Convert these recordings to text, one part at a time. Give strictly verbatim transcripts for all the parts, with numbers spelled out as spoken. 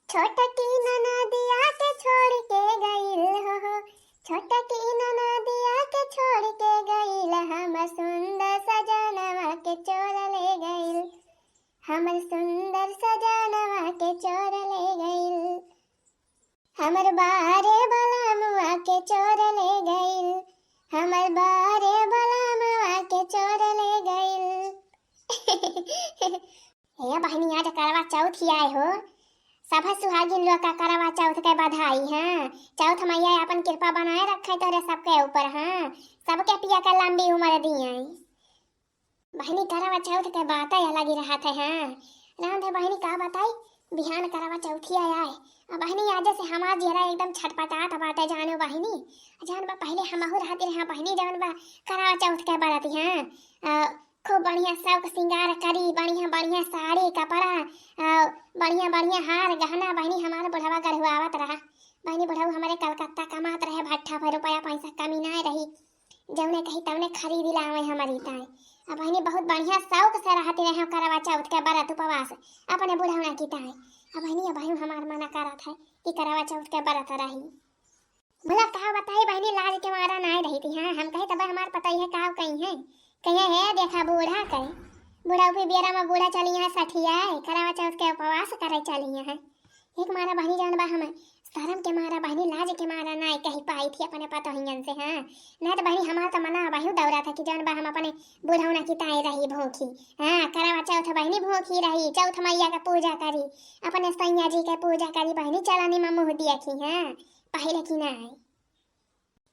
छोटकी ननदिया के छोड़ के गइल हो, छोटकी ननदिया के छोड़ के गइल, हमर सुंदर सजनवा के चोर ले गइल, हमर सुंदर सजनवा के चोर ले गइल, हमर बारे बलमुआ के चोर ले गइल, हमर बारे बलमुआ के चोर ले गइल। हे बहिनी, आज करवा चौथ ही आए हो, सब सुहागिन लोग का करवा चौथ के बधाई है। चौथ मैया अपन कृपा बनाए रखे तोरे सबके ऊपर, हाँ, सबके पिया के लंबी उम्र दिए। बहिनी, करवा चौथ के बात अलग ही रहत है, हाँ। राम दे बहिनी, का बताई, बिहान करवा चौथिया आए। अब बहिनी, आज से हमार जियरा एकदम छटपटात बाटे, जानो बहिनी। जान बा, पहिले हमहू रहती रहे बहिनी, जान बा, करवा चौथ के बरत, हाँ। अ, खूब बढ़िया शौक श्रृंगार करी, बढ़िया बढ़िया साड़ी कपड़ा, अ, बढ़िया बढ़िया हार गहना बहिनी, हमार बुढ़वा गढ़ुआवत रहा। बहिनी, बुढ़ऊ हमारे कलकत्ता कमात रहे, भट्ठा पर रुपया पैसा कमी ना रही। जौने कही तौने खरीद लावे हमारी ताई। अब बहिनी बहुत बढ़िया शौक से रहती रहे करवा चौथ के बरत उपवास अपने बुढ़ौना की ताई। अब बहिनी, अब हमार मना करत है कि करवा चौथ के बरत रही। भला का बताई बहिनी, लाज के मारा नाय रही थी। हाँ, हम कहे तब हमार पता ही है का कही है, कहे है देखा बूढ़ा कहे, बूढ़ा भी बेरा में बूढ़ा चली है सठिया है, करवा चौथ के उपवास करे चली है। एक मारा बहिनी जान बा हम शर्म के मारा बहिनी, लाज के मारा नाय कही पाई थी अपने पतोहियन से, हाँ। ना तो बहिनी हमार तो मना बहिनी दौरा था कि जान बा हम अपने बुढ़ौना की ताई रही भूखी, हाँ, करवा चौथ बहिनी भूखी रही, चौथ मैया का पूजा करी, अपने सैया जी के पूजा करी बहिनी, चलनी में मुँह दिया की, हाँ, पहले की नाय।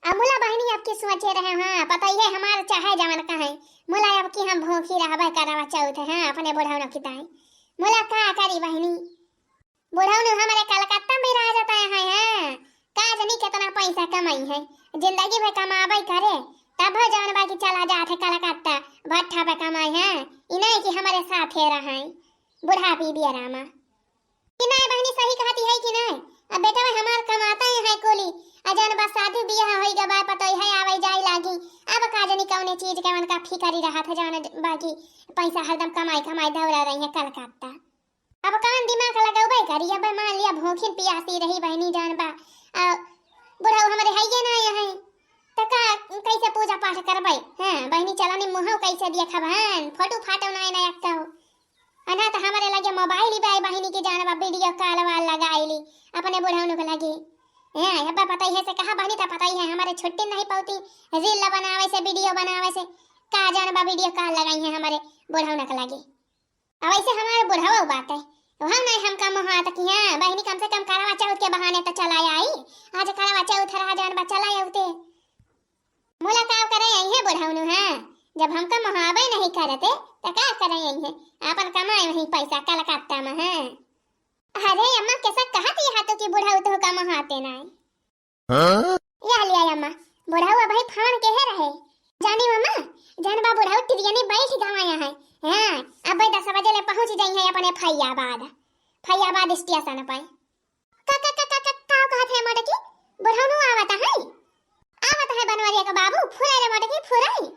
अब मुला बहिनी अब की सोचे रहे, हाँ, पता ही है हमार चाहे जवन कहे, मुला अब की हम भूखी रहबे करवा चौथ, हाँ, अपने बुढ़ौना की ताई। मुला का करी बहिनी, बुढ़ौनु हमारे कलकत्ता में रह जाता है, हैं? का जनी कितना पैसा कमाई है, जिंदगी भर कमाबे करे, तब हो जौन बा कि चला जात है कलकत्ता, भट्ठा पे कमाई है, ई नहीं कि हमारे साथे रहे बुढ़ापी बियरा में। कि नहीं बहिनी, सही कहती है कि नहीं? अब बेटा भाई हमार कमाता ही है कुली, आ जौन बा शादी बियाह होई गबा पतोई है आवे जाए लागी, अब का जनी कौने चीज के उनका फिकरी रहा था जौन बा कि पैसा हरदम कमाई कमाई दौड़ा रही है कलकत्ता। अब कौन दिमाग लगौबे करी, अब मान लिया भूखिन पियासी रही बहिनी जान बा, आ बुढ़ऊ हमरे हइये ना है, त का कैसे पूजा पाठ करबे? हाँ, बहिनी चलनी मुँह कैसे देखब हन, फोटो फाटो ना ना कहू। अना त हमरे लगे मोबाइल ही बा बहिनी की जान बा, वीडियो कॉल वाल लगाई ली अपने बुढ़ऊ के लगे। हाँ, अब पता ही है से कहा बहिनी, त पता ही है हमारे छुट्टी नहीं पौती, रील बनावे से, वीडियो बनावे से, का जान बा वीडियो कॉल लगाई है हमारे बुढ़ऊ के लगे। अब ऐसे हमार बुढ़ऊ बाटे, वहाँ नहीं हमका मोहात कि हाँ बहिनी कम से कम करवा चौथ के बहाने तो चला आई, आज करवा चौथ रहा जान बा चला आउते। मुलाकात करे आई है बुढ़ऊ नु, हाँ, जब हमका मोहाबे नहीं करते तो का करे आई है, आपन कमाए वही पैसा कलकत्ता में, हाँ। अरे अम्मा कैसा कहत ही हाथों की बुढ़ऊ तो का मोहाते नहीं। हाँ? या लिया अम्मा, बुढ़ऊ अबही फोन के है रहे। जानी अम्मा, जान बा बुढ़ऊ ट्रेन में बैठ गवा है। हाँ, अब दस बजे ले पहुँच जाई है अपने फैयाबाद, फैयाबाद स्टेशन पर। का, का, का, का, का, का कहत है मोटकी? बुढ़ऊ नु आवत है? आवत है बनवरिया का बाबू, फुराई रे मोटकी, फुराई।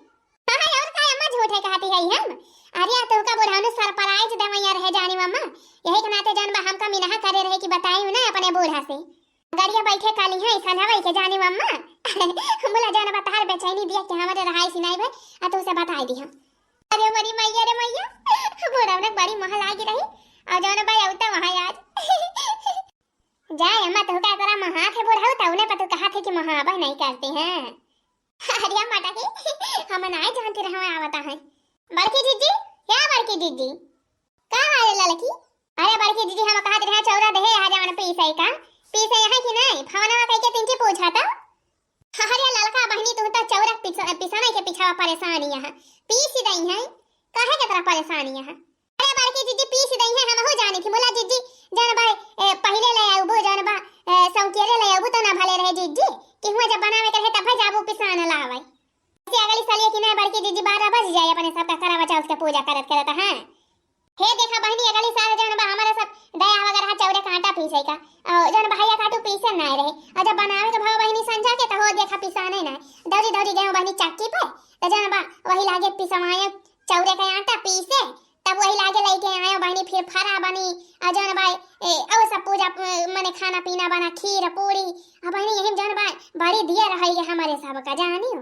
हाँ, हाँ, और का अम्मा झूठे कहती है हम? अरे, तुमका बुढ़ऊ नु सरप्राइज देवैया रहे जानी अम्मा। यही के नाते जान बा हमका मिनहा करे रहे कि बताई ना अपने बूढ़ा से। गड़िया बैठे काली है, ऐसा ना वही के जानी अम्मा। मुला जान बा तहार बेचैनी दिया कि हमारे रहाई सिनाई भाई, आ तू से बताई दी हम। अरे मरी मैया रे मैया, बुढ़ऊ ने बड़ी मोह लागी रही, और जान बा अउता वहाँ आज। जाए अम्मा, तू का तोरा मोहात है बुढ़ऊ, तौने पर तू कहा थे कि मोहाबा नहीं करते हैं। अरे अम्मा, टाकी हम नहीं जानते रहो आवता है। बड़की जीजी, या बड़की जीजी, का हाल है ललकी? अरे बड़की जीजी, हम कहत रहे चौरा देहे आ जावन पीसे का, पीसे यहाँ की नहीं, फवनवा कह के तिनकी पूछा था। अरे ललका बहिनी, तू तो चौरा पिस-, पिसने के पिछावा परेशानी है, पीस दई है, काहे के तरह परेशानी है? अरे बड़की जीजी पीस दई है, हमहू जानी थी। मुला जीजी जन भाई, ए, पहिले ले आउबू जन बा, ए, सौकेरे ले आउबू तो ना भले रहे जीजी, कि हुआ जब बनावे के रहे तब जाबू पिसान लावे। ऐसे अगली साल ये कि ना बड़की जीजी बारह बज जाए अपने सबका करवा चौथ के पूजा करत करत, हाँ। हे देखा बहिनी, अगली साल जन बा हमारे सब दया वगैरह चौरे का आटा पीसे का, और जन भैया काटू पीसे ना रहे, और जब बनावे के भाव बहिनी संझा के तो हो देखा पिसाने ना, दौड़ी दौड़ी गए बहिनी चक्की पे, तो जन बा वही लागे पिसवाए चौरे का आटा पीसे, तब वही लागे लेके आयो बहिनी, फिर फरा बनी, आ जौन बा, ए, और सब पूजा, ए, पीना बना, खीर पूड़ी, अब बहिनी यही जौन बा, बड़ी दिया रही है हमरे सबका, जानियो।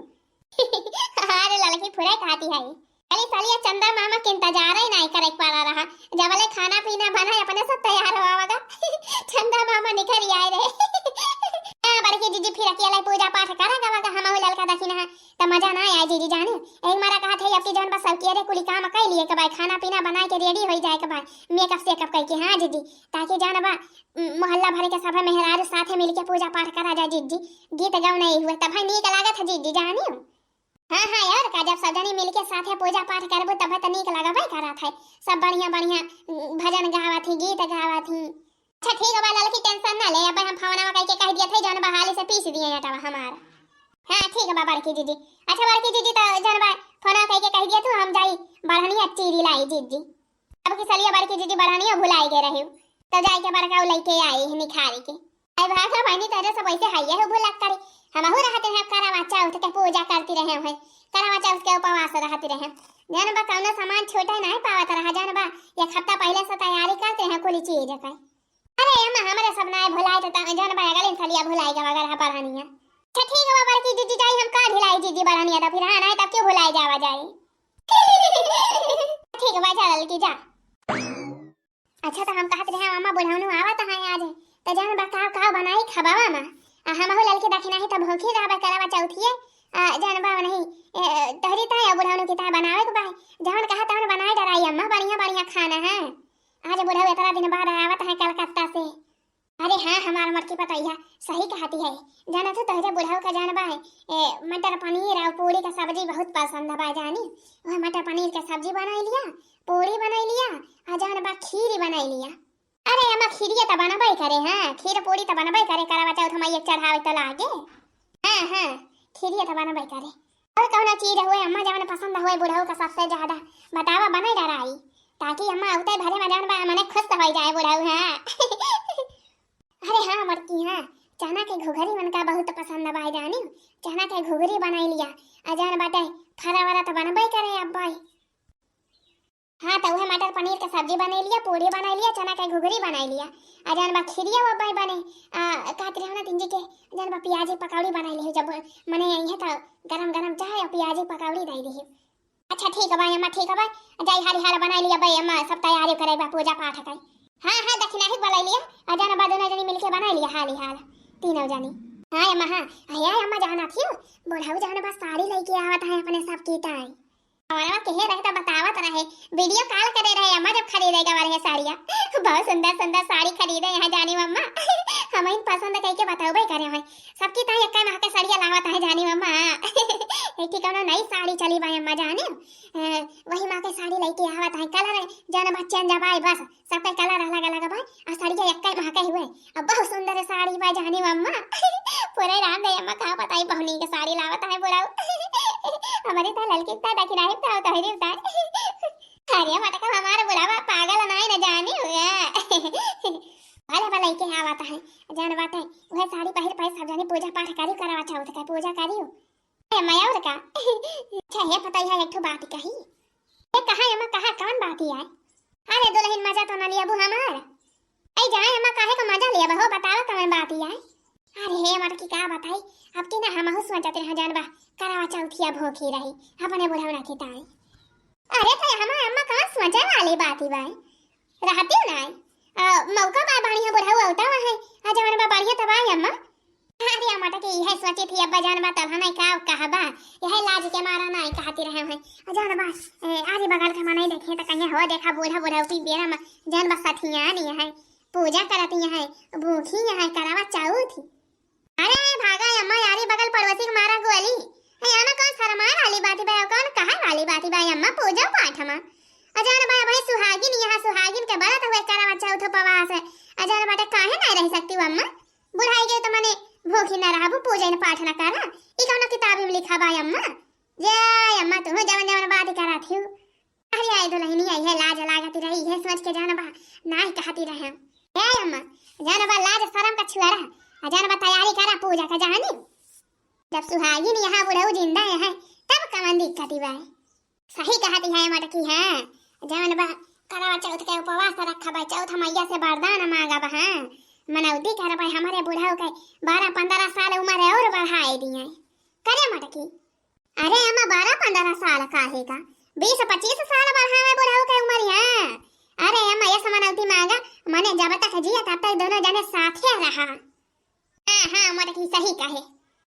अरे ललकी फुरे कहती है, अरे सालिया चंदा मामा के इंतजार ही नहीं करे के पड़ा रहा, जबले खाना पीना बना अपने सब तैयार हुआ होगा। चंदा मामा निकल आए रहे। हाँ, बड़की जीजी फिर अकेले पूजा पाठ करा गवा का, हम ललका दखिना है, त मजा ना आए जीजी जानी। एक मारा कहा थे, अब की जौन बस सब किया रे, कुली काम कर लिए के भाई, खाना पीना बनाए के रेडी हो जाए के भाई, मेकअप सेकअप करके, हाँ जीजी, ताकि जौन बा, उम, मोहल्ला भर के सभे मेहरारू साथे मिलके पूजा पाठ करा जाए जीजी। गीत गौन नहीं हुए तब भाई नीक लागत है जीजी जानी। हाँ, हाँ, और का, जब सब जनी मिलके साथे पूजा पाठ करबू तब तो नीक लगबे करत है। सब बढ़िया बढ़िया, उम, भजन गावत ही, गीत गावत ही। अच्छा ठीक बा ललकी, टेंशन ना ले, अब हम फोनवा करके कह दिया थे जौन बहाली से पीस दिए आटावा हमार। हाँ ठीक बा बड़की जीजी। अच्छा बड़की जीजी, तो जौन बा फोनवा करके कह दिया तू, हम जाई बढ़निया चीरी लाई जीजी। अब की सलिया बड़की जीजी बढ़निया भुलाई गए रही, तो जाए के बड़का उ लेके आई है निखारी के। आई भागा बहनी, तेरे सब ऐसे हाइये हो भुला करी। हमहू रहते हैं करवा चौथ के पूजा करती रहे हैं, करवा चौथ के उपवास रहती रहे। जौन बा कौनो सामान छूटे नहीं पावत रहा, जौन बा एक हफ्ता पहले से तैयारी करते हैं कुली चीज के। अरे अम्मा, हमरे सब नाय भुलाए तो ता-, जौन बा अगले सलिया भुलाई गवा अगर हा बढ़निया। अच्छा ठीक बा बड़की जीजी, जाई हम का ढिलाई जीजी बढ़निया, तो फिर हाँ नहीं तब क्यों भुलाई जावा जाए। ठीक बा, जा ललकी जा। अच्छा तो हम कहत रहे अम्मा बुढ़ौनू आवत है आज, तो जौन बा का का बनाई खबावा मा। आ हमहू ललकी दखिना ही तो भूखी रहबे करवा चौथिए। आ जौन बा नहीं, ए, तोहरी ताय बुढ़ौनू की ताय बनावे के बा, जौन कहा तौन बनाए डराई अम्मा, बढ़िया बढ़िया खाना है। आज बुढ़ऊ इतना दिन बाद आवत है कलकत्ता से। अरे हाँ, हमार मटकी पतैया सही कहती है। जाना तो तोहरे बुढ़ऊ का जौन बा, ए, मटर पनीर और पूरी का सब्जी बहुत पसंद बा जानी। वह मटर पनीर के सब्जी बनाई लिया, पूरी बनाई लिया, आ जौन बा खीरी बनाई लिया। अरे अम्मा, खीरिया तो बनबे करे, हाँ, खीर पूरी तो बनबे करे, करवा चौथ में ये चढ़ावे तो लागे। हाँ, हाँ, खीरिया तो बनबे करे। और कौन चीज हुए अम्मा जवन पसंद हुए बुढ़ऊ का सबसे ज्यादा? बतावा, बनाई डराई, ताकि अम्मा उते भरे में जौन बा मने खुश हो जाए बुढ़ऊ। हाँ। अरे हाँ मटकी, हाँ, चना के घुघरी उनका बहुत पसंद बा जानी। चना के घुघरी बनाई लिया, आ जौन बाटे फरा वरा तो बनबे करे अब भाई। हाँ, तो उहे मटर पनीर के सब्जी बनाई लिया, पूरी बनाई लिया, चना के घुघरी बनाई लिया, आ जौन बा खीरिया वो भाई बने, आ, कहत रहे ना तीन जी के, जौन बा प्याजी पकौड़ी बनाई लिया, जब मने यही तो गरम गरम चाय और प्याजी पकौड़ी दे दी। अच्छा ठीक बा अम्मा, ठीक बा, जाई हाली हाल बनाई लिया बे अम्मा, सब तैयारी करे बा पूजा पाठ के। हाँ हाँ, दखिना ही बनाई लिया, आ जौन बा दोनों जनी मिलके बनाई लिया हाली हाल, तीनों जनी। हाँ अम्मा, हाँ। अरे अम्मा, जाना थी बुढ़ऊ जौन बा साड़ी लेके आवत है अपने सब की ताई। हमारा केहे रहे तो बतावत रहे, वीडियो कॉल करे रहे अम्मा जब खरीदे गवा रहे साड़िया। बहुत सुंदर सुंदर साड़ी खरीदे यहाँ जानी अम्मा। हम इन पसंद करके बतावे करे हैं। सबकी ताई एक्के माह के साड़िया लावत है जानी अम्मा। एक ठे कौनो नई साड़ी चली बा अम्मा जानी। अ, वही माह के साड़ी लेके आवत है, कलर जौन बा चेंज बा बस। सबके कलर अलग अलग बा, आ साड़िया एक्के महके हुए। अब बहुत सुंदर साड़ी बा जानी अम्मा। पूरे राम दे अम्मा, का बताई, बहुत नीक साड़ी लावत है बुढ़ऊ। हमारी तो ललकी ता दखिना ही ता तोहरी ता। अरे मटका, हमार बुढ़वा पागल नाई न जानी हुआ। भले भले के आवत है, जौन बाटे वह साड़ी पहिर पहिर सब जने पूजा पाठ करी, करवा चौथ का पूजा करी। ए, मैं और का? अच्छा, हे पता है, एक ठो बात कही। ए, कहा अम्मा, कहा, कौन बात है? अरे दुल्हन, मजा तो ना लिया बू हमार। ए, जाए अम्मा, काहे का मजा लिया बहो, बतावा कौन बात है? अरे हे मटकी, का बताई, अब की ना हमहू सोचत रहे जौन बा, करवा चौथिया भूखी रही, अपने बुढ़ौना की ताई। अरे तो हमार अम्मा, कौन सोचे वाली बात ही बा? रहती नहीं। आ, मौका बा, बढ़िया बुढ़ऊ औता है, आ जौन बा बढ़िया तब आई अम्मा। अरे अम्मा, तो के यह सोची थी, अब्बा जौन बा तब हमें का कहबा, यह लाज के मारा नहीं कहती रहे हैं। आ जौन बा, ए, आरी बगल के मनई देखे तो कहिए, "हो देखा, बूढ़ा बुढ़ऊ की बेरा में जौन बा सठियानी है, पूजा करती है, भूखी है, करवा चौथ।" अरे भागा अम्मा, आरी बगल पड़ोसी के मारा गोली। ए, अम्मा, कौन शर्माए वाली बात बा, कौन कहे वाली बात बा अम्मा, पूजा पाठ में। आ जौन बा भाई सुहागिन, यहाँ सुहागिन के बरत हुए करवा चौथ उपवास है। आ जौन बाटे काहे नहीं रह सकती हो अम्मा? बुढ़ाई गए तो मने भूखी ना रहबू, पूजन पाठ ना करा। ई कौनो किताबी में लिखा बा अम्मा? जय अम्मा, तू जवन जवन बात करा थी। अरे आई दुल्हनी आई है, लाज लागत रही, ये सोच के जौन बा नाई कहती रहे। ए अम्मा, जौन बा लाज शरम का छुआ रहा, आ जौन बा तैयारी करा पूजा का जानी। जब सुहागिन यहाँ बुढ़ऊ जिंदा है, तब कवन दिक्कत बा? सही कहती है मटकी, हाँ। जौन बा करवा चौथ के उपवास रखबे, चौथ मैया से वरदान मांगब, हाँ। मनौती करबै, हमरे बुढ़ऊ के बारह पन्द्रह साल उमर और बढ़ाए दिए। करे मटकी, अरे अम्मा, बारह पन्द्रह साल काहे का, बीस पच्चीस साल बढ़ावे बुढ़ऊ के उमरिया। अरे अम्मा, ये मनौती मांगा, मने जब तक जिया तब तक दोनों जने साथे रहा। हाँ, हाँ, मटकी सही कहे।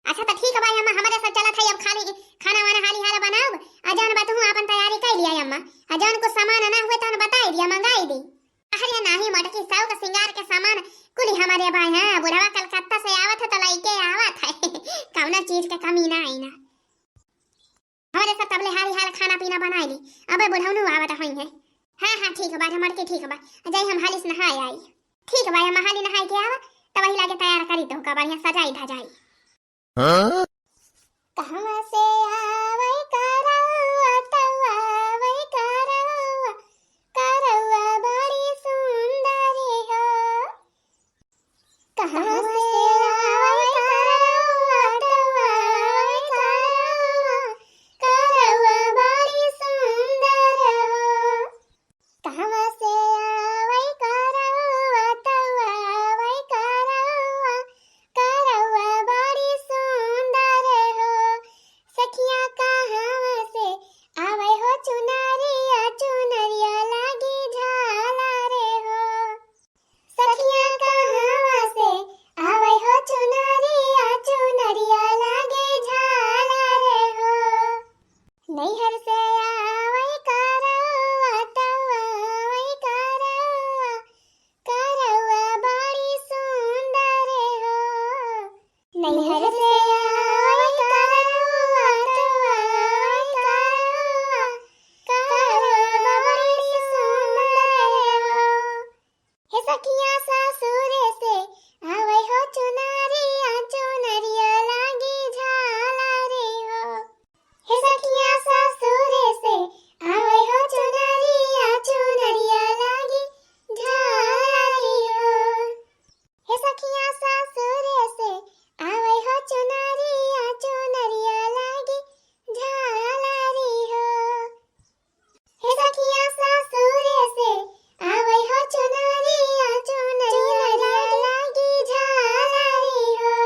अच्छा तो ठीक बा अम्मा, हमरे सब चलत है, अब खाली खाना वाना हाली हाल बनाउब, आ जौन बा तुहूँ आपन तैयारी कइ लिया अम्मा, आ जौन कुछ सामान ना हुए तौन बताइ दिया, मंगाइ दी। अरे नाही मटकी, शौक सिंगार के सामान कुली हमरे बा, हाँ, बुढ़वा कलकत्ता से आवत है तो लइके आवत है। कौनो चीज के कमी ना आई ना। हमरे सब तबले हाली हाल खाना पीना बनाइ ली, अबे बुढ़ौनू आवत होइहैं। हाँ, हाँ, ठीक बा, मटकी ठीक बा, जाई हम हाली से नहाए आई। ठीक बा, हम हाली नहाए के आवा, तब वही लागे तैयार करी तो का बढ़िया सजाई धजाई। हाँ? कहवा से आवै करौआ, तौ आवै करौआ, करौआ बड़ी सुंदर हो। कहवा से आवै करौआ, तौ आवै करौआ, करौआ बड़ी सुंदर हो। कहवा से आवै करौआ, तौ आवै करौआ, करौआ बड़ी सुंदर हो। सखिया कहवा से आवै हो चुनरिया, चुनरिया लागी झालर हो। सखिया कहवा से आवै हो चुनरिया, चुनरिया लागी झालर हो। नैहर से आवै करौआ, तौ आवै करौआ, करौआ बड़ी सुंदर हो। नैहर से आवै करौआ, तौ आवै करौआ, करौआ बड़ी सुंदर हो। हे सखिया सासुरे से आवै हो चुनरिया, चुनरिया लागी झालर हो। हे सखिया सासुरे से आवै हो चुनरिया, चुनरिया लागी झालर हो। हे सखिया सासुरे से आवै हो चुनरिया, चुनरिया लागी झालर हो। हे सखिया सासुरे से आवै हो चुनरिया, चुनरिया लागी झालर हो।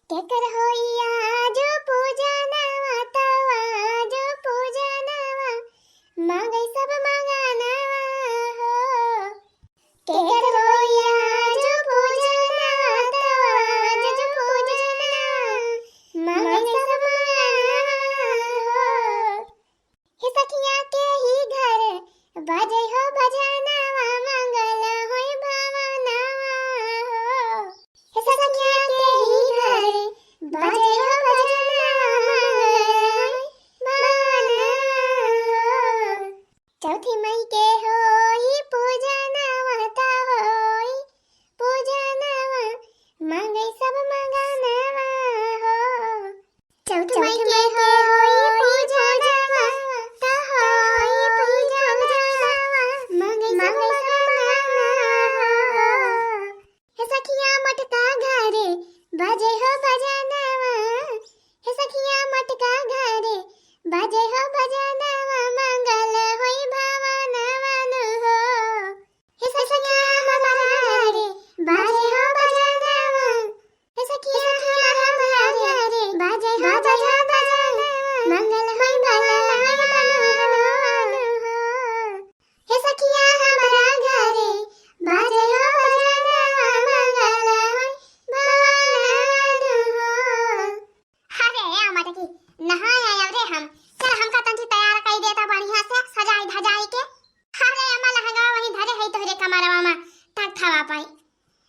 केकर होई आजो पूजनवा, तौ आजो पूजनवा, मांगै सब मंगनवा हो। केकर होई आजो पूजनवा, तौ आजो पूजनवा, मांगै सब मंगनवा हो। हे सखिया के ही घर बाजै हो बजनवा, मंगल होई भवनवा हो। हे सखिया के ही घर बाजै हो बजनवा, मंगल होई भवनवा हो। चौथी माई के होई पूजनवा, त होई पूजनवा, मांगै सब मंगनवा हो। चौथ माई के होई पूजनवा, त होई पूजनवा, मांगै सब मंगनवा हो। हे सखिया मोटका घरे बाजै हो बजनवा, हे सखिया मोटका घरे बाजै हो बजनवा, मंगल होई भवनवा नु हो। हे सखिया हमरा घरे बाजै हो बजनवा, हे सखिया हमरा घरे बाजै हो बजनवा, मंगल होई भवनवा नु हो। हे सखिया हमरा घरे बाजै हो बजनवा, मंगल होई भवनवा नु हो। अरे ए मटकी, नहाए आयब रे हम। चल हमका तंची तैयार कई देता बढ़िया से, सजाई धजाई के। अरे अम्मा लहंगा वहीं धरे है तोहरे कमरवा में, तक थवा पाई।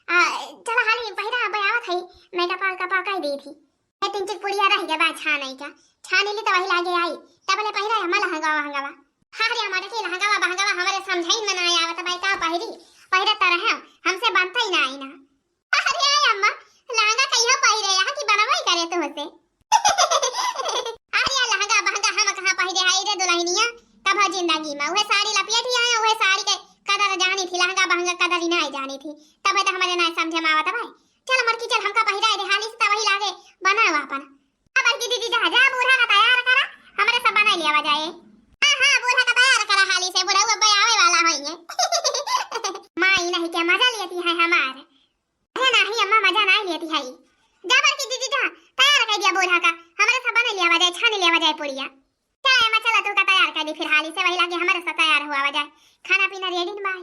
आ, चल हाली पहिरा, अब आवत है, makeup वेकअप कई दी थी। ए टिंचिक पुड़िया रह गया बा छानई का, छानी ली तो वही लागे आई, तबले पहिरा अम्मा लहंगा वहंगावा। अरे अम्मा देखी लहंगावा बहंगावा हमरे समझाई में ना आवत बा, का पहिरी, पहिरा तो रहे, हमसे बनता ही ना आई ना। अरे आय अम्मा, लहंगा कहियो पहिरे, यहाँ की बनवाई करे तो होते। अरे लहंगा बहंगा हम कहाँ पहिरे आई रे दुल्हनिया, कभो जिंदगी में। उहे साड़ी लपेट ही आया, उहे साड़ी के कदर जानी थी, लहंगा बहंगा कदर ही ना जानी थी। तब तो हमरे ना समझे में आवत भाई। चल मटकी चल, हमका पहिराए दे हाली से, तब वही लागे बनाओ आपन। अब बड़की दीदी जा, जा बूढ़ा का तैयार करा, हमरे सब बनाई लिया जाए। हाँ, हाँ, बूढ़ा का तैयार करा हाली से, बुढ़ऊ अब आवे वाला होइए। माई ई नहीं के मजा लेती है हमार। अरे नाही अम्मा, मजा नाही लेती है। जा बड़की जीजी जा, तैयार कर दिया बूढ़ा का, हमरे सब बने लिया जाए, छान लिया जाए पुड़िया। चला अम्मा, चला तू का तैयार कर दी, फिर हाली से वही लागे हमरे सब तैयार हुआ जाए, खाना पीना रेडी न बाई।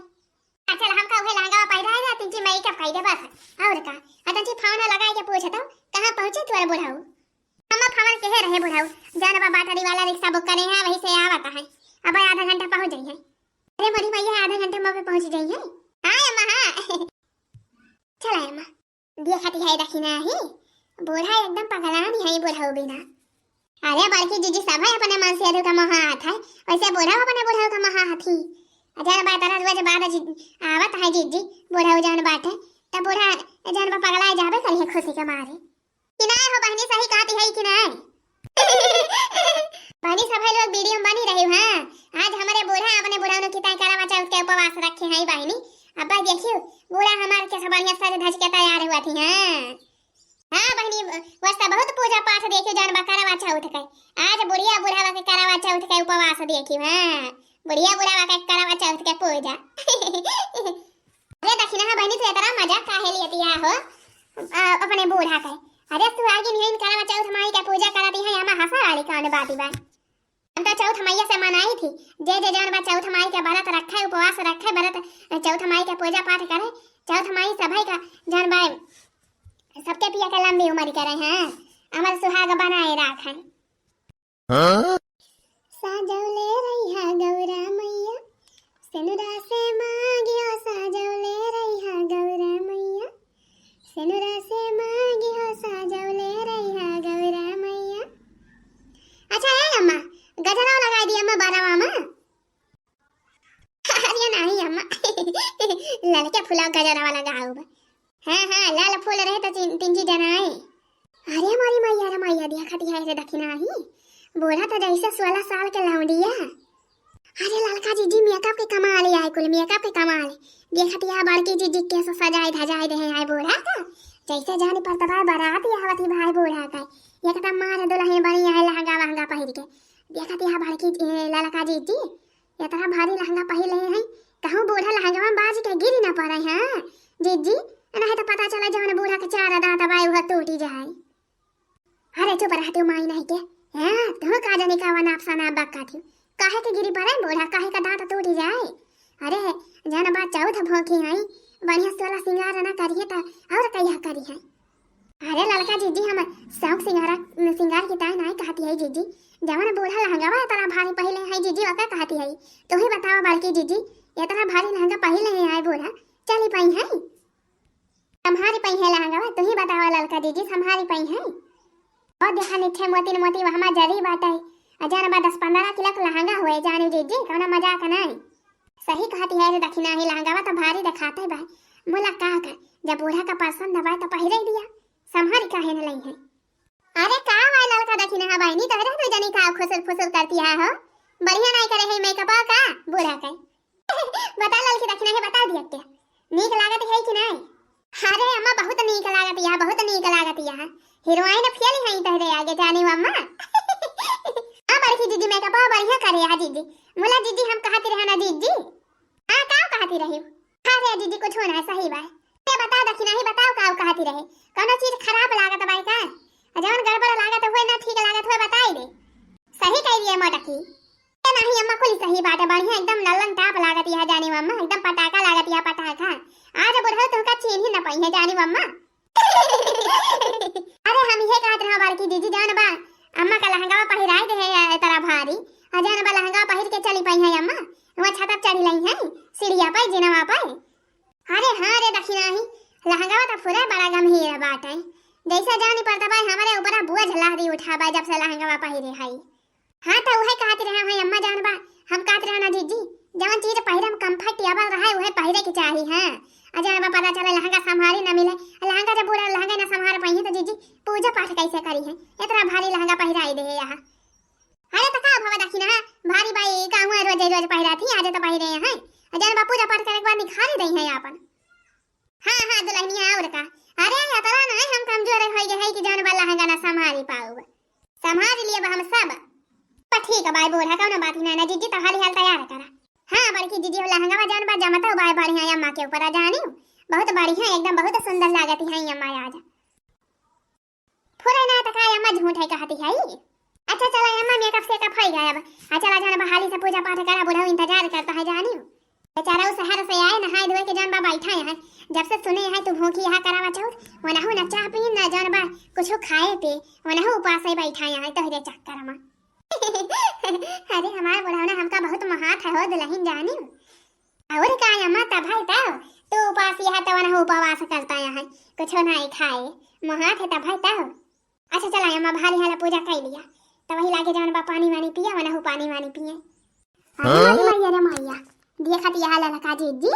आ चल, हमका उहे लहंगा पहिरा है, तीन ची मेकअप कर दे बस। और का? आ तंची फोन लगाए के पूछत हूँ, कहाँ पहुँचे तुअर बुढ़ऊ? अम्मा फोन के है रहे बुढ़ऊ, जान बा बैटरी वाला रिक्शा बुक करे हैं, वही से आवत है, अब आधा घंटा पहुँच जाई है। अरे मोरी मैया, आधा घंटा में पहुँच जाई है। हाँ अम्मा, हाँ। चला अम्मा। देखत है दखिना ही, बूढ़ा एकदम पगलान है बुढ़ऊ बिना। अरे बड़की जीजी, सभे अपने मन से अधू का मोहात है, वैसे बूढ़ा अपने बुढ़ऊ का मोहात ही। जन बा तरह रोज बाद जी-, आवत है जीजी, बूढ़ऊ जन बाटे, तब बूढ़ा जन बा पगलाए जाबे करिए खुशी के मारे। कि ना हो बहनी, सही कहती है कि ना? बहनी, सभे लोग वीडियो में बनी रही, हाँ। आज हमरे बूढ़ा अपने बुढ़ऊ की ताई करवा चौथ के उपवास रखे हैं बहनी। अब देखियो, बूढ़ा हमार के सब बढ़िया सज धज के तैयार हुआ थी, हाँ। हाँ बहनी, वस्ता बहुत पूजा पाठ देखियो जौन बा करवा चौथ के। आज बुढ़िया बुढ़ावा के करवा चौथ के उपवास देखियो, हाँ। बुढ़िया बुढ़ावा के करवा चौथ के पूजा। अरे दखिना बहनी, तू इतना मजाक काहे लेती है हो? अ, अपने बूढ़ा के। अरे तू आगे नहीं करवा चौथ माई के पूजा करती है, हमार हंसा वाली कौन बात बा? हम तो चौथ मैया से मनाई थी, जे जे जौन बा चौथ माई के व्रत रखे, उपवास रखे, व्रत, चौथ माई के पूजा पाठ करे, चौथ माई सभई का जौन बा सबके पिया के लंबी उम्र करे हैं, अमर सुहाग बनाए रखे। हाँ? साजौले रहिहा गौरा मैया, सेनुरा से मांगियो साजौले रहिहा गौरा मैया, सेनुरा से मांगियो साजौले रहिहा गौरा मैया। अच्छा ए अम्मा, गजरा लगाई दी अम्मा बरवा में। अरे नाही अम्मा, ललके फुला गजरा वाला गाउब। हाँ हाँ, लाल फूल रहे तो तीन, तीन चीज जनाए। अरे हमारी मैया रे मैया, देखा दिया रे दखिना ही, बूढ़ा तो जैसे सोलह साल के लौंडिया। अरे ललका जीजी मेकअप के कमाल है, कुल मेकअप के कमाल। देखा दिया बड़की जीजी कैसे सजाए धजाए दे हैं आए बूढ़ा का, जैसे जानी परतवा बारात आवत ही भाई बूढ़ा का, एकदम मार दुल्हन बनी है लहंगा वहंगा पहिर के। देखा दिया बड़की ए, ललका जीजी, इतना भारी लहंगा पहिर ले हैं, कहूँ बूढ़ा लहंगवा में बाज के गिरी ना पड़े, हाँ जीजी, नहीं तो पता चला जौन बूढ़ा के चार दांत बाए उह टूटी जाए। अरे चुप रहते हो माई नहीं के, हैं? तुम का जाने का वनाप सनाप बक्का थी, काहे के गिरी पड़े बूढ़ा, काहे का दांत टूटी जाए? अरे जौन बा चौथ भोंकी हैं, बढ़िया सोलह सिंगार ना करिए तो और कहिया करी है? अरे ललका जीजी, हम शौक सिंगारा, सिंगार की ताई नाई कहती है जीजी, जवन बूढ़ा लहंगवा इतना भारी पहिले है जीजी, ओका कहती है। तू ही बतावा बड़की जीजी, इतना भारी लहंगा पहिले है आए बूढ़ा, चली पाई है? संभारी पाई है लहंगवा, तू ही बतावा ललका जीजी, संभारी पाई है? और देखा निठे मोती न मोती वहमा जरी बाटे, अजन बा दस पन्द्रह किलो के लहंगा हुए जानी जीजी, कौनो मजाक नहीं। सही कहती है रे दखिना ही, लहंगावा तो भारी दिखाते बा। मुला का कर, जब बूढ़ा का पसंद बा तो पहिरे दिया, संभारी काहे न लई है। अरे का भाई ललका दखिना है बहिनी, तोहरे दू जनी का खुसुर फुसुर करती है हो, बढ़िया नहीं करे है मेकअप का बूढ़ा के। बता ललकी दखिना है, बता दिया क्या, नीक लागत है कि नहीं? अरे अम्मा बहुत नीक लागत या, बहुत नीक लागत या। हीरोइन फेल है तोहरे आगे जानी अम्मा। हाँ बड़की दीदी मेकअप बढ़िया करे है दीदी। मुला दीदी हम कहती रहे ना दीदी। हाँ का कहती रही? अरे दीदी कुछ ना सही बा। ये बताओ दखिना ही बताओ का कहती रहे? कौनो चीज खराब लागत बा का? जवन गड़बड़ लागत हुए ना ठीक लागत हुए बताई दे। सही कह रही है मोटकी। ए नाही अम्मा, कुल सही बात है, बढ़िया एकदम लल्लन टाप लागत यह जानी अम्मा, एकदम पटाखा लागत यह पटाखा। आज बुढ़ऊ तुमका चीन्ही न पाई है जानी अम्मा। अरे हम ये कहत रहा बड़की दीदी, जान बा अम्मा का लहंगा पहिराई दे है तरा भारी, और जान बा लहंगा पहिर के चली पाई है अम्मा, वहाँ छत पर चढ़ी लई है सीढ़िया पर जिनवा पर। अरे हाँ रे दखिना ही, लहंगा तो पूरा बड़ा गंभीर बात है, जैसे जानी पड़ता भाई हमारे ऊपर बोझ लहरी उठाबा जब से लहंगा पहिरे है। हाँ, तो उहे कहत रहे हैं अम्मा जान बा, हम कहत रहे ना जीजी, जवन चीज पहिरे में comfortable रहे, उहे पहिरे के चाही, हाँ। आ जान बा, पता चले लहंगा संभारी ना मिले, लहंगा जब बूढ़ा लहंगा ना संभार पाई है, तो जीजी पूजा पाठ कैसे करी है? इतना भारी लहंगा पहिराई दे है यहाँ। अरे, तो का भवा दखिना है, भारी बाई का हुआ रोज रोज पहिरा थी, आज तो पहिरे हैं। आ जान बा, पूजा पाठ करे के बाद निखारी दई है आपन। हाँ, हाँ, दुल्हनिया और का। अरे, इतना नहीं हम कमजोर हो गए है कि जौन बा लहंगा ना संभारी पाउब। संभारी लिए बा हम सब। तो ठीक है, बाय बूढ़ा, कौनो बात ही ना, ना जीजी, तो हाली हाल तैयार करा। हाँ, बड़की जीजी, हो लहंगा बा जौन बा जमता बाय बढ़िया, या अम्मा के ऊपर जानी, बहुत बढ़िया, एकदम बहुत सुंदर लागत है अम्मा आज। फुरे ना त का अम्मा झूठ है कहती है। अच्छा चला अम्मा, मेकअप सेकअप होइ गया अब। आ चला जौन बा हाली से पूजा पाठ करा, बुढ़ऊ इंतजार करता है जानी। बेचारा उ शहर से आए, नहाए धोए के जौन बा बैठा है। जब से सुने है तू भूखी यहाँ करावा चौथ, वनहु न चाह पी न जौन बा कुछ खाए पे, वनहु उपास ही बैठा है तोहरे चक्कर में। अरे हमार बुढ़ौना हमका बहुत महात है हो दुल्हन जानी। और का अम्मा, तब है तब तू उपास यहाँ तवन हो, उपवास करता यहाँ, कुछ नहीं खाए, महात है तब है तब। अच्छा चला अम्मा, भारी हाला पूजा कर लिया, तब वही लागे जौन बा पानी वानी पिया, वनहु पानी वानी पिए। अरे हाँ? माई, अरे मैया, देखत यहाँ ललका जीजी,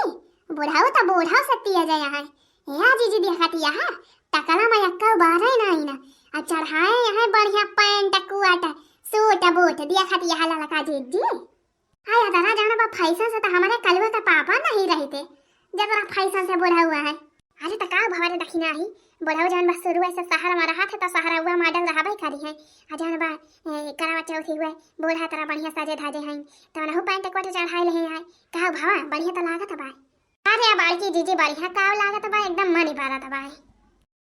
बुढ़ऊ तो बूढ़ऊ से पिया जाए यहाँ। या जीजी देखत यहाँ, टकला में एक्का बारह नहीं ना, आ चढ़ाए यहाँ बढ़िया पैंट कोट सूट बूट, देखत यहाँ ललका जीजी। हाय अदरा, जौन बा फैशन से तो हमारे कलुआ का पापा नहीं रहते, जतरा फैशन से बुढ़ऊ है। अरे त का भवा रे दखिना ही, बुढ़ऊ जौन बा शुरू से शहर में रहत है तो शहरउआ मॉडल रहबे करी है। आ जौन बा ए, करवा चौथी हुए, बूढ़ा तरह बढ़िया सजे धजे हैं, तो वनहु पैंट कोट चढ़ाए ले हैं। का भवा, बढ़िया तो लागत बा। अरे बड़की जीजी बढ़िया का लागत बा, एकदम मन भरत बा।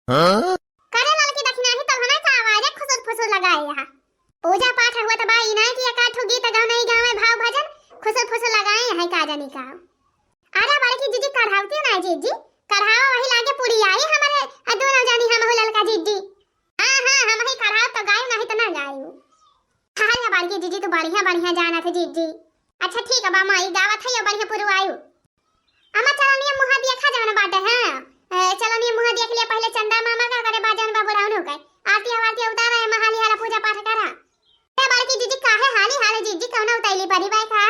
हाँ? करे ललकी दखिना ही, तब हमें का आवाज है खुसुर फुसुर लगाए यहाँ। पूजा पाठ हुआ तो बा, ई नहीं कि एक आध ठो गीत गाओ, नहीं गावे भाव भजन, खुसुर फुसुर लगाए यहाँ का जानी का। अरे बड़की जीजी कढ़ावती ना जीजी, कढ़ावा वही लागे पूरी आई हमारे, आ दोनों जानी हम हो ललका जीजी। हाँ हाँ, हम ही कढ़ाव तो गायु, नहीं तो ना गायु। अरे बड़की जीजी तू बढ़िया बढ़िया जानत है जीजी। अच्छा ठीक बा माई, गावत है यो बढ़िया पुरवायु। अम्मा चलनिया मुहा देखा जौन बाटे, हाँ। ए, चलनिया मुहा देख लिया पहले चंदा मामा का, करे बा जौन बा बुढ़ौनो का। आरती आरती उतारा है, हाली हाला पूजा पाठ करा। ए बड़की जीजी काहे हाली हाल जीजी, कौनो उतैली परी बाय का?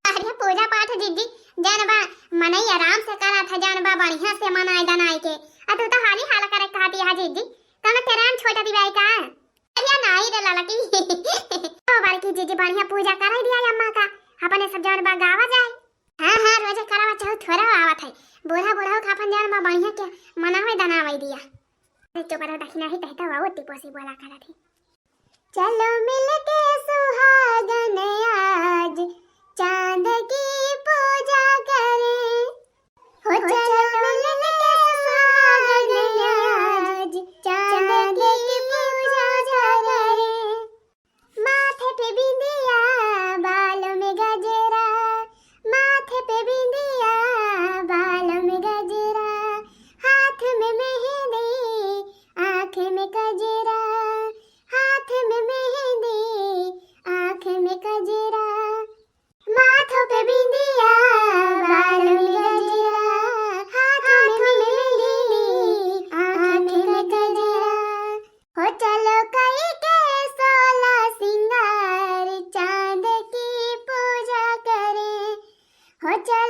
अरे पूजा पाठ जीजी, जौन बा मनई आराम से करा था, जौन बा बढ़िया से मनाए दनाए के। आ तू तो हाली हाला करे कहती है जीजी, कौनो तेरान छोटा दिवाई का? अरे नाई रे ललकी। ओ बड़की जीजी बढ़िया पूजा कराई दिया अम्मा का, अपने सब जौन बा गावा जाए। हाँ हाँ, रोजे करावा चौथ थोड़ा आवत है, बूढ़ा बूढ़ा का अपन जौन बा बढ़िया के मनावे दनावे दिया। अरे चुप रहो दखिना ही, कहता हुआ टिपोसी बोला करत है। चलो मिलके सुहागन आज चांद की पूजा करें। हो चलो मिलके सुहागन आज चांद की पूजा करें। माथे पे बिंदिया, बालों में गजरा, माथे पे बिंदिया, बालों में गजरा, हाथ में मेहंदी, आँख में कजरा, हाथ में मेहंदी, आँख में कजरा। माथों पे बिंदिया, बालों में गजरा, हाथों में मेहंदी, आँख में कजरा। हो चलो कई के सोला सिंगार, चांद की पूजा करें। हो चलो